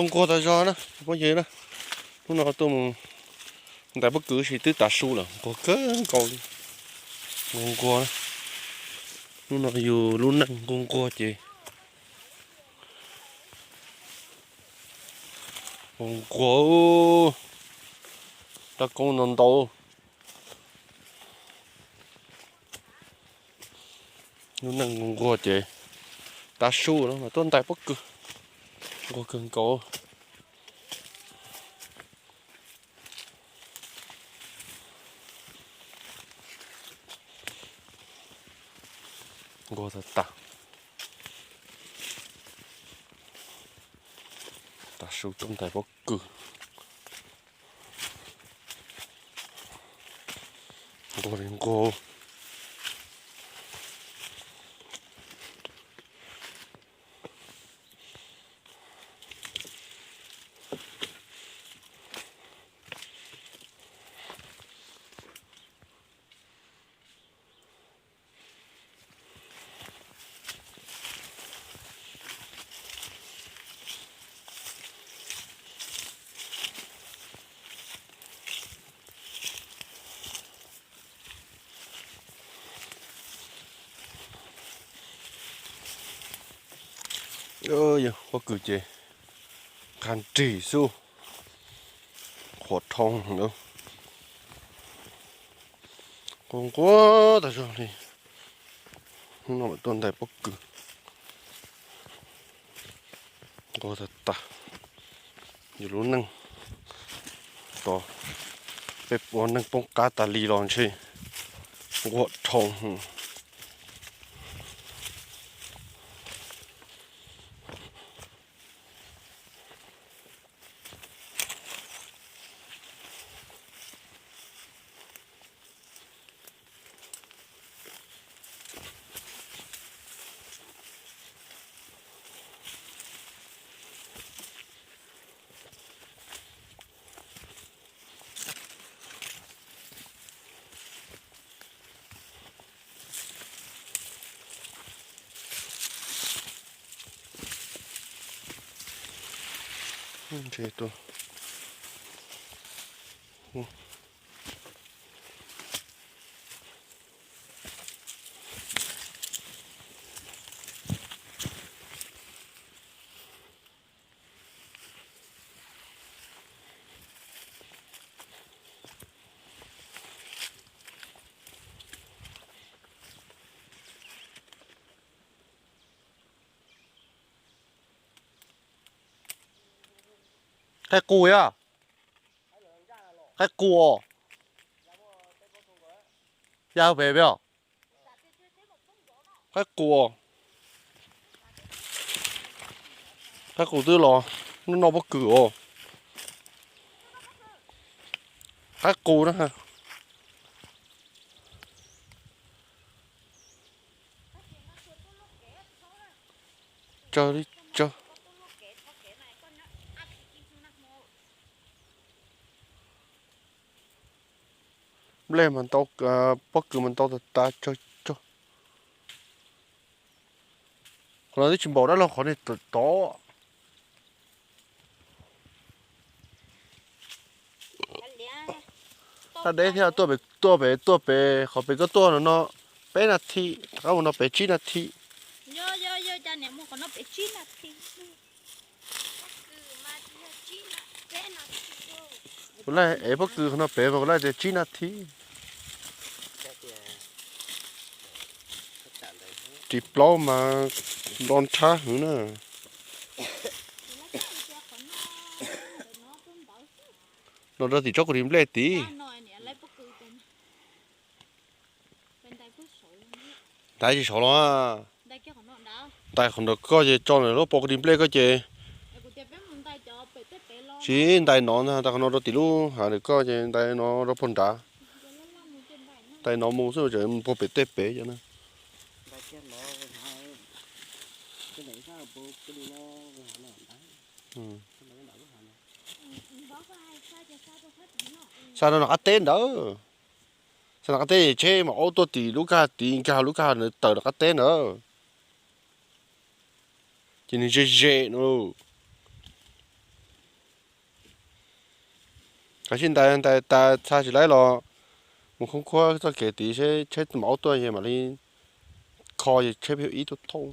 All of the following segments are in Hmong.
Nquag tas zog na phooj ywg na. Hnub no tuaj mus ntais pob kws sis twb tav su lawm, nquag kawg nkaus li. Nquag nquag, hnub no yus lub neej nquag nquag ces nquag nquag, rab koob ntau ntau. Lub neej nquag nquag ces tav su no mas tuaj ntais pob kws, nquag kawg nkaus. Nquag tas tas, tav su tuaj ntais pob kws, nquag li nquag. Pob kws ces nqha nrig xwb, qhuav dhau lawm. Nquag nquag tas zog li. Hnub no mam tuaj ntais pob kws, nquag tas tas. Yus lub neej tos peb ua neej poob qab tas li los ntshe nquag dhau. Qaib qus yog, qaib qus os. Ya pem peb os. Qaib qus, qaib qus twb los noj pob kws os. Qaib qus na. Tsawg li tsawg. Nplej mas ntau, pob kws mas ntau tas tas, tsawg tsawg. Qhov no twb tsis npaum dab laug qhov niag tod. Dab deb thiab, tuaj pem, tuaj pem, tuaj pem qhov pem koj tuaj no, no peb nas this, rov qab mus no pem tsib nas this. Kuv laij ev pob kws qhov no pem mas kuv laij tias tsib nas this. Ris plaub mas nro nrhab heev na. No rau tim tsob kos ris nplej tid. Ntais tsis saud los. Ntais qhov ntawm koj ces tso lub pob kos ris nplej koj ces. Tsis ntais no ntag, ntais qhov no rau tim lub hav ntawm koj ces ntais no rau puag nrad. Ntais no mus xwb tseem puag pem tej pem cov na. Xa rau nram qab teb ntawd. Xa nram qab teb tsheb mam aub tuaj tim lub kwj ha tid, nkag lub kwj ha ntawd tawm nram qab teb ntawd. ces nws ze ze no. Kav tsij ntais ntais tas txha tsis laib los mus khoob khuab txoj kev tid seb tsheb mam aub tuaj es mam li kho es tsheb peb ib tuaj thauj.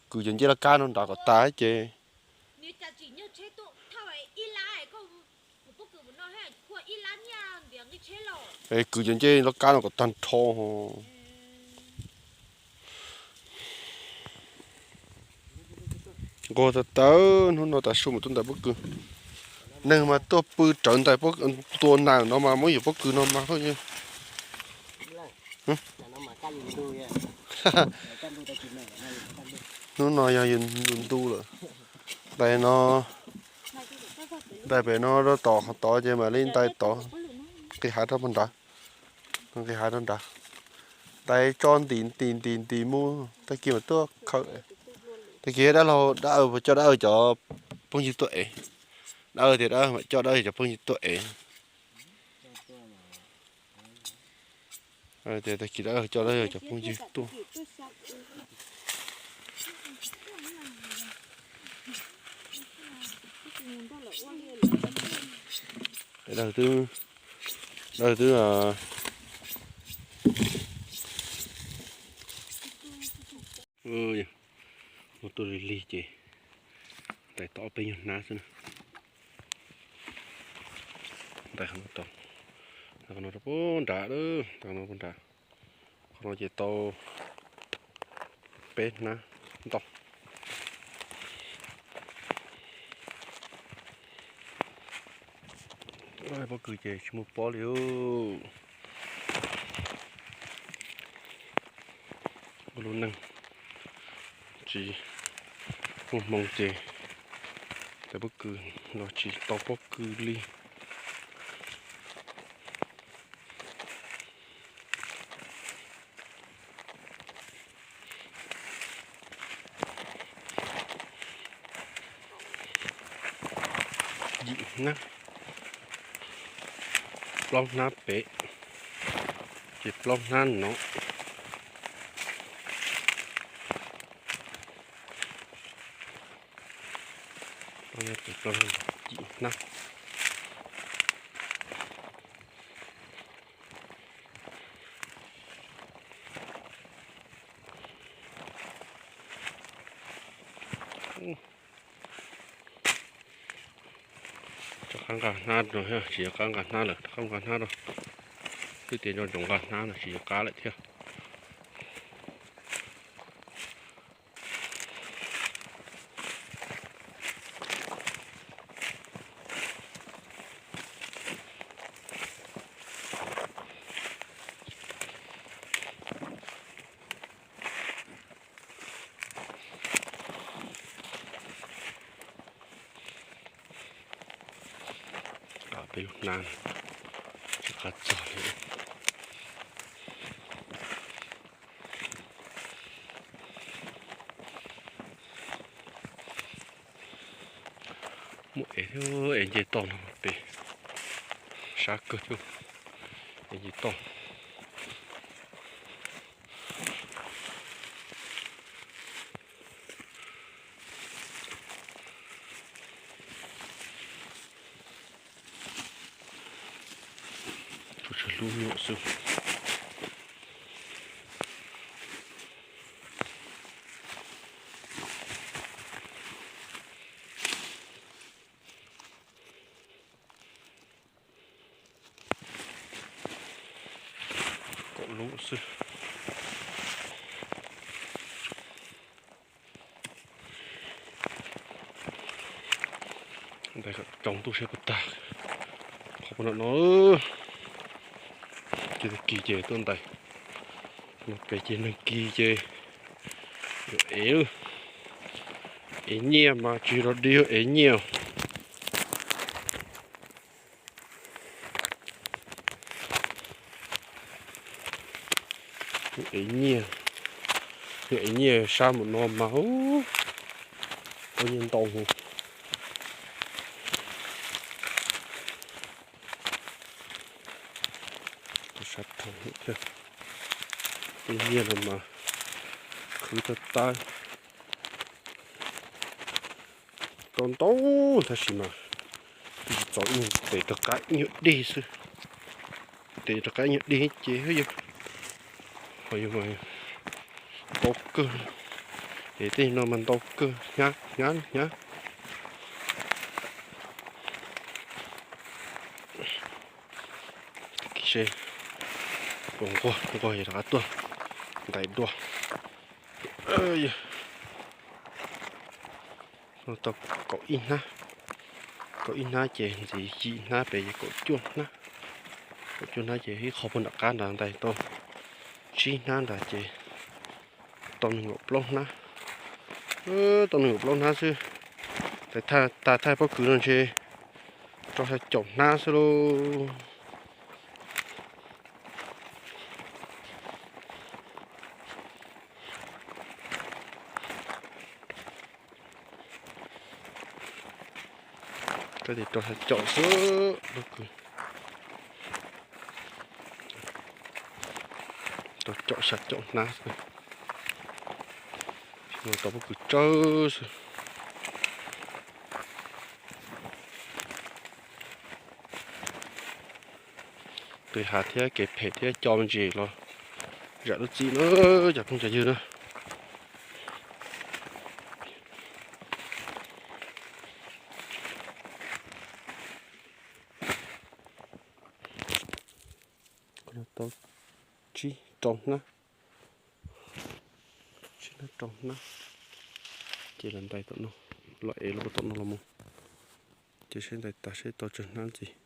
Kwv cov ncej laj kab no nrad kom tas ces kwv cov ncej laj kab no kom tag nrho. Nquag tawv tawv, hnub no tas su mas tuaj ntais pob kws. Neeg mas tuaj pw rawv ntais tua nas no mas muab yuav pob kws no mas. Hnub no yog yus ntu ntu lawm. Ntais no, ntais pem no rau tom qhov tod ces mam li ntais tod, nqis hav rau nrad, nqis hav rau nrad. Ntais tso ntim ntim ntim ntim mus tag kis mam tuaj khawm. Tag kis dab laug dab laug coj dab laug cov phooj ywg tuaj ev. Dab laug tias dab laug mam coj dab laug cov phooj ywg tuaj ev. Tias tag kis dab laug coj dab laug cov phooj ywg tuaj. Dab laug twb, dab laug twb ua tuaj lig lig ces ntais tau ob peb nyuag hnab xwb na. Ntais qhov no rau, ntais qhov no rau puag nrad, ntais qhov no puag nrad. Qhov no ces tau peb hnab ntau. Pob kws ces tsis muaj pob li. Ua lub neej tsis muaj hmoo ces ntais pob kws los tsis tau pob kws li. Yim hnab, plaub hnab pem, ces plaub hnab no. Yim hnab. Rov qab nqa hnab no, tsis yuav qab nqa hnab lawm, rov qab nqa hnab rau. Twb tias nco ntsoov nqa hnab no tsis yuav qab lawm thiab. Peb lub hnab tsis qab txog li. Muaj ev thiab, ev nce toj no pem sab kawg thiab, ev nce toj. Tsuas tshuav lub nyuam xwb. Kaum lub xwb. Ntais kom tsaus ntuj saib puas tag. Qhov puag nram no, ces tag kis ces tuaj ntais. No pem ces neeg kis ces yuav ev, ev nyiaj mas tsis los dig ev nyiaj. Ev nyiaj, ev nyiaj sab mus no mas ua nyiaj ntau heev. Sab thoob thiab, tej nyiaj no mas khwv tag tag. Tau ntau tab sis mas tsis txaus, tes rov qab ib nyuag dej xwb. Tes rov qab ib nyuag dej ces ho yog mas ntau kawg. Es tej no mas ntau kawg, hnyav hnyav hnyav. Seb puas nquag, nquag es rov qab tuaj ntais dua. Tau kaum ib hnab, kaum ib hnab ces ntxiv yim hnab pem ces kaum cuaj hnab. Kaum cuaj hnab ces ib qho puag nram qab nrad ntais tau tsib hnab nrad ces tau nees nkaum plaub hnab. Tau nees nkaum plaub hnab xwb. Tais tas thaij pob kws no ntshe rau xya caum hnab xwb lauj. Koj tes rau xya caum xwb, pob kws rau caum xya caum hnab xwb. Tau pob kws tsawb xwb. Tus hav thiab kev phem thiab co me ntsis los zam lub txim na cov phooj cov ywg na. Tau tsib rau hnab, tsib hnab rau hnab, ces los ntais tom no, los ev los tom no los mus, ces seb ntais tas seb tau tsawg hnab ntxiv.